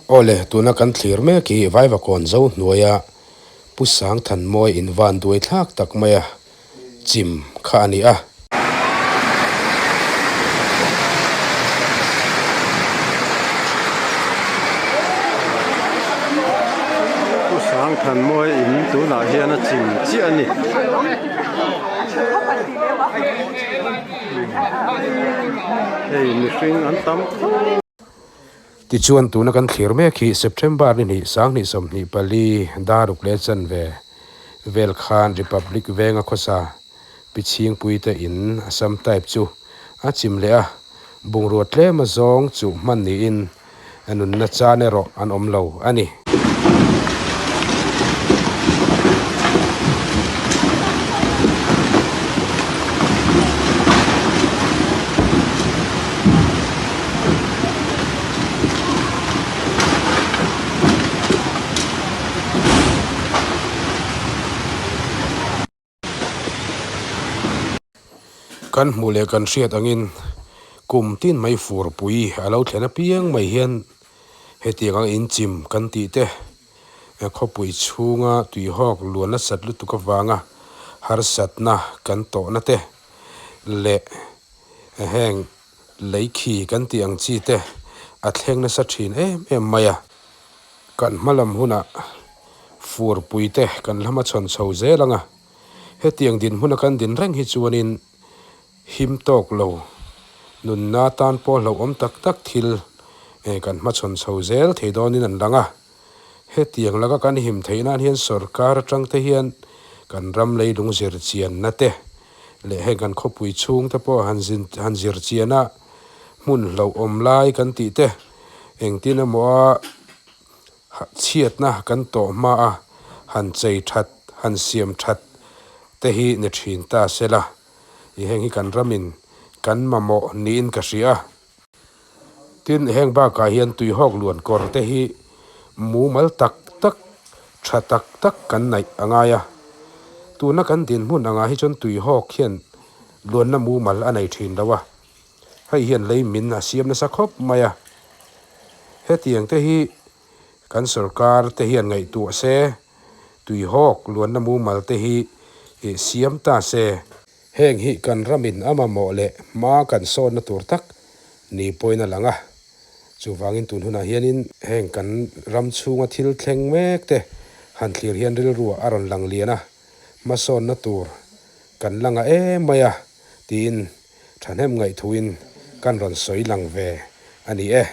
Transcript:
Awle, tuna kan thlir mek hi Vaivakawn zo hnuaia Pu Sangthanmawi invan duai thlak tak maia chim kha a ni a. Pu Sangthanmawi in tunah hian a chim chiah a ni. Hei mihring an tam khawp. Tichuan tuna kan thlir mek hi September ni hnih 20 24 daruk leh chanve vel khan Republic venga khawsa Pi Chhingpuite in Assam type chu a chim leh a, bungrua tlem azawng chu hman niin nunna chan erawh an awm lo a ni. Kan hmuh leh kan hriat angin kum tin mai furpui a lo thlen apiang mai hian hetiang ang inchim kan tih te khawpui chhunga tuihawk luan nasat lutuk avanga harsatna kan tawhna te leh heng lei khi kan tih ang chi te a thleng nasa thin em em mai a. Kan hma lam hunah furpui te kan la hmachhawn chho zel ang a, hetiang dinhmuna kan din reng hi chuanin him tawk lo nunna tan pawh hlauhawm tak tak thil kan hmachhawn chho zel thei dawnin an lang a. Hetiang laka kan him theih nan hian sorkar atang te hian kan ram leilung zirchianna te leh heng kan khawpui chhung te pawh han han zirchian a, hmun hlauhawm lai kan tih te engtin emaw a chhiatna kan tawh hma a han chei that han siam that te hi ni thin ta sela i heng hi kan ramin kan mamawh niin ka hria. Tin, heng bakah hian tuihawk luan kawr te hi mumal tak tak, tha tak tak kan naih a ngai a. Tuna kan dinhmun angah hi chuan tuihawk hian luanna mumal a nei thin lo a, hei hian lei min a siam nasa khawp mai a. Hetiang te hi kan sorkar te hian ngaihtuah se, tuihawk luanna mumal te hi siam ta se. Heng hi kan ramin a mamawh leh hma kan sawnna tur tak ni pawhin a lang a. Chuvangin tun hunah hianin heng kan ram chhunga thil thleng mek te han thlir hian rilruah a rawn lang lian a, hmasawnna tur kan la ngah em mai a tiin thahnem ngaihthuin kan rawn sawi lang ve a ni e.